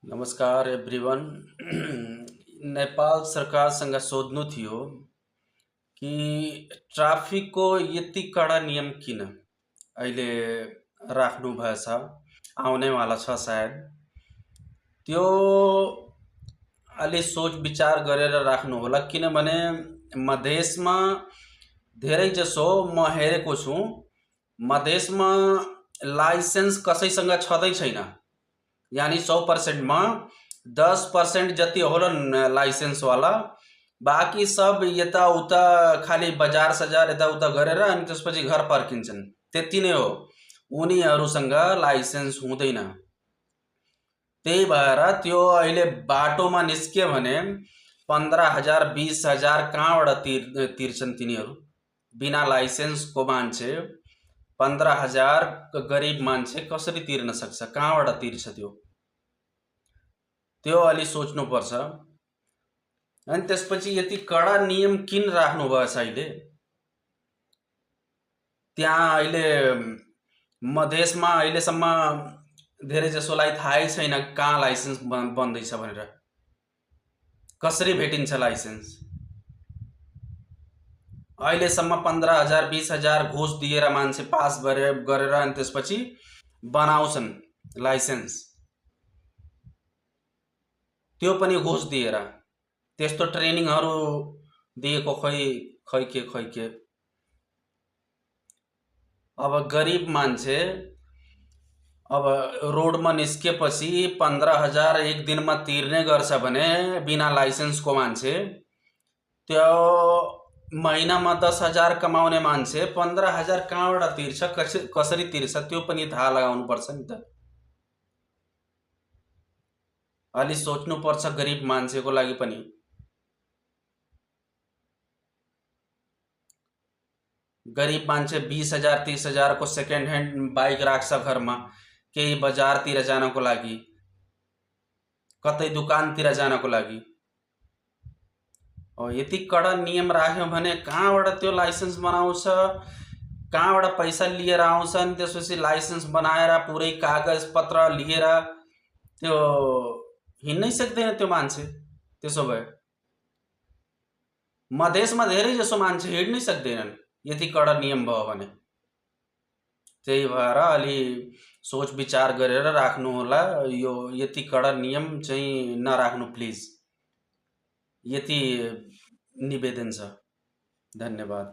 नमस्कार एभ्रिवान। नेपाल सरकारसँग सोध्नु थियो कि ट्राफिकको यति कडा नियम किन अहिले राख्नु भएछ, आउनेवाला छ सायद। त्यो अलि सोच विचार गरेर राख्नु होला, किनभने मधेसमा धेरैजसो म हेरेको छु, मधेसमा लाइसेन्स कसैसँग छँदै छैन। यानी 100% में 10% जति होलन लाइसेंसवाला, बाँकी सब यताउता खाली बजार सजार यताउता गरेर अनि त्यसपछि घर फर्किन्छन्, त्यति नै हो। उनीहरूसँग लाइसेन्स हुँदैन। त्यही भएर त्यो अहिले बाटोमा निस्क्यो भने 15,000 20,000 कहाँबाट तिर्छन् तिनीहरू? बिना लाइसेन्सको मान्छे 15,000 गरिब मान्छे कसरी तिर्न सक्छ? कहाँबाट तिर्छ त्यो अलि सोच्नुपर्छ। अनि त्यसपछि यति कडा नियम किन राख्नुभएछ अहिले? त्यहाँ अहिले मधेसमा अहिलेसम्म धेरैजसोलाई थाहै छैन कहाँ लाइसेन्स बन्दैछ भनेर। कसरी भेटिन्छ लाइसेन्स? अहिलेसम्म 15,000 20,000 घुस दिएर मान्छे पास गरेर अनि त्यसपछि बनाउँछन् लाइसेन्स। त्यो पनि घुस दिएर। त्यस्तो ट्रेनिङहरू दिएको खै के। अब गरिब मान्छे अब रोडमा निस्केपछि 15,000 एक दिनमा तिर्ने गर्छ भने बिना लाइसेन्सको मान्छे, त्यो महिनामा 10,000 कमाउने मान्छे 15,000 कहाँबाट तिर्छ, कसरी तिर्छ त्यो पनि थाहा लगाउनु पर्छ नि त। अलि सोच्नुपर्छ गरिब मान्छेको लागि पनि। गरिब मान्छे 20,000 30,000 को सेकेन्ड ह्यान्ड बाइक राख्छ घरमा, केही बजारतिर जानको लागि, कतै दुकानतिर जानको लागि। यति कडा नियम राख्यो भने कहाँबाट त्यो लाइसेन्स बनाउँछ, कहाँबाट पैसा लिएर आउँछन्, त्यसपछि लाइसेन्स बनाएर पुरै कागज पत्र लिएर त्यो हिँड्नै सक्दैन त्यो मान्छे। त्यसो भए मधेसमा धेरैजसो मान्छे हिँड्नै सक्दैनन् यति कडा नियम भयो भने। त्यही भएर अलि सोच विचार गरेर राख्नु होला। यो यति कडा नियम चाहिँ नराख्नु प्लिज, यति निवेदन छ। धन्यवाद।